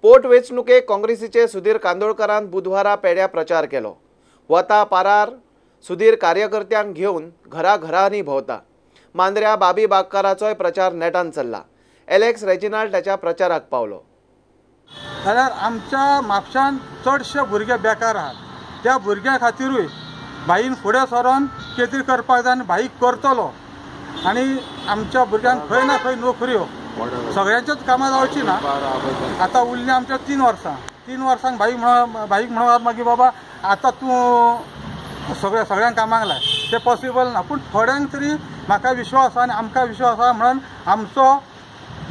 पोटवेंचणुकेक काँग्रेसीचे सुधीर कांदोळकरान बुधवारा पेड्या प्रचार केलो. वता पारार सुधीर कार्यकर्त्यांक घेवन घराघरांनी भोंवता. मांद्र्या बाबी बागकाराचोय प्रचार नेटान चल्ला. एलेक्स रेजिनाल्ड ताच्या प्रचाराक पावलो. जाल्यार आमच्या म्हापशान चडशे भुरगे बेकार आहात. त्या भुरग्यां खातीरूय भाईन फुडें सरोन कितें तरी करपाक जाय आनी भाई करतलो आनी आमच्या भुरग्यांक खंय ना खंय नोकऱ्यो सगळ्यांच्योच कामां जावची ना. आतां उरलीं आमच्या 3 वर्सां. 3 वर्सांक भाईक म्हणून मागीर बाबा आतां तूं सगळ्यांक कामाक लाय, तें पॉसिबल ना. पूण थोड्यांक तरी म्हाका विश्वास आसा आनी आमकां विश्वास आसा म्हणून आमचो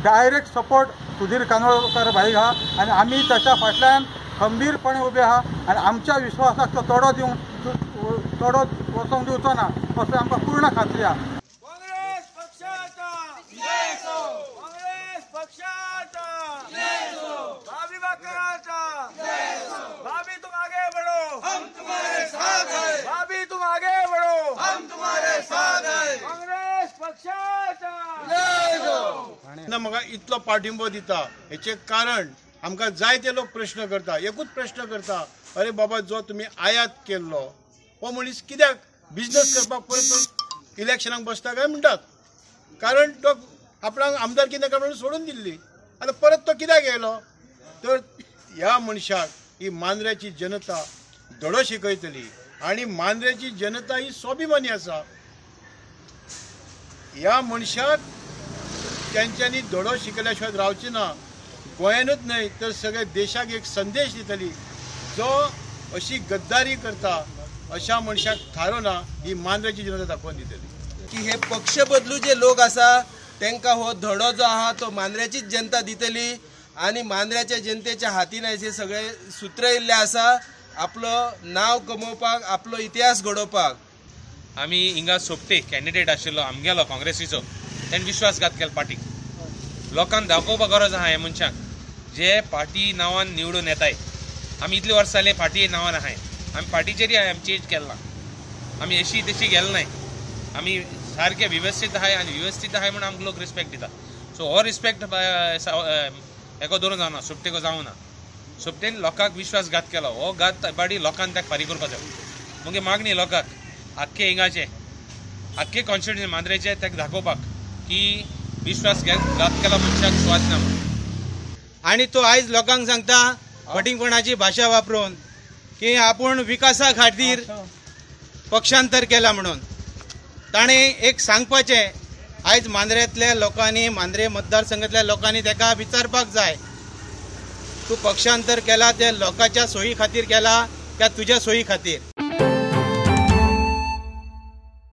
डायरेक्ट सपोर्ट सुधीर कांदोळकर भाईक आहा आनी आमी ताच्या फाटल्यान खंबीरपणे उबे आहा आनी आमच्या विश्वासाक तो तोडो दिवंक तोडो वचोंक दिवचो ना असो आमकां पूर्ण खात्री आहा. काँग्रेस पक्षाचा जय हो, काँग्रेस पक्षाचा जय हो, भाभी बागकाराचा जय हो. भाभी तुम आगे बढ़ो, हम तुम्हारे साथ हैं. भाभी तुम आगे बढ़ो, हम तुम्हारे साथ हैं. काँग्रेस पक्षाचा जय हो. म्हाका इतलो पाठिंबो दिता हेचें कारण आमकां जायते लोक प्रश्न करता. एकूच प्रश्न करता, अरे बाबा जो तुमी आयात केल्लो हो मनीस कित्याक बिजनस करपाक परत इलेक्शनाक बसता काय म्हणटात. कारण तो आपणाक आमदारकी नाका म्हणून सोडून दिल्ली, आतां परत तो कित्याक येयलो. तर ह्या मनशाक ही मांद्र्याची जनता धडो शिकयतली आनी मांद्र्याची जनता ही स्वाभिमानी आसा. ह्या मनशाक तेंच्यांनी धडो शिकल्या शिवाय रावची ना. गोंयानूच न्हय तर सगळ्या देशाक एक संदेश दितली, जो अशी गद्दारी करता अशा मनशाक थारो ना ही मांद्र्याची जनता दाखोवन दितली. की हे पक्ष बदलू जे लोक आसा तांकां हो धडो जो आहा तो मांद्र्याचीच जनता दितली आनी मांद्र्याच्या जनतेच्या हातीन हे सगळे सूत्र येयल्ले आसा आपलो नांव कमोवपाक, आपलो इतिहास घडोवपाक. आमी हिंगा सोपते कॅन्डिडेट आशिल्लो आमगेलो काँग्रेसीचो, तेणें विश्वासघात केलो पार्टीक. लोकांक दाखोवपाक गरज आहा हे मनशांक जे पार्टी नांवान निवडून येताय. आमी इतली वर्सां जालीं पार्टी नांवान आहाय, आमी पार्टीचेरय आमी चेंज केल ना, आमी अशी तशी गेले नाय, आमी सारके वेवस्थीत आहाय आनी वेवस्थीत आहाय म्हणून आमकां लोक रिस्पेक्ट दिता. सो हो रिस्पेक्ट हेको धरून जावना, सोपटेको जावना. सोपटेन लोकांक विश्वासघात केलो, हो घात बाडी लोकांक ताका फारीक करपाक जाय. मागीर मागणी लोकांक आख्खे हिंगाचे आख्खे कॉन्स्टिट्युएन्सी मांद्रेचे ताका दाखोवपाक की विश्वासघात केला मनशाक स्वाद ना. आनी तो आयज लोकांक सांगता फटींगपणाची भाशा वापरून की आपूण विकासा खातीर पक्षांतर केला म्हणून. ताणें एक सांगपाचें आयज मांद्रेंतल्या लोकांनी, मांद्रे मतदारसंघातल्या लोकांनी ताका विचारपाक जाय, तूं पक्षांतर केला ते लोकांच्या सोयी खातीर केला काय तुज्या सोयी खातीर.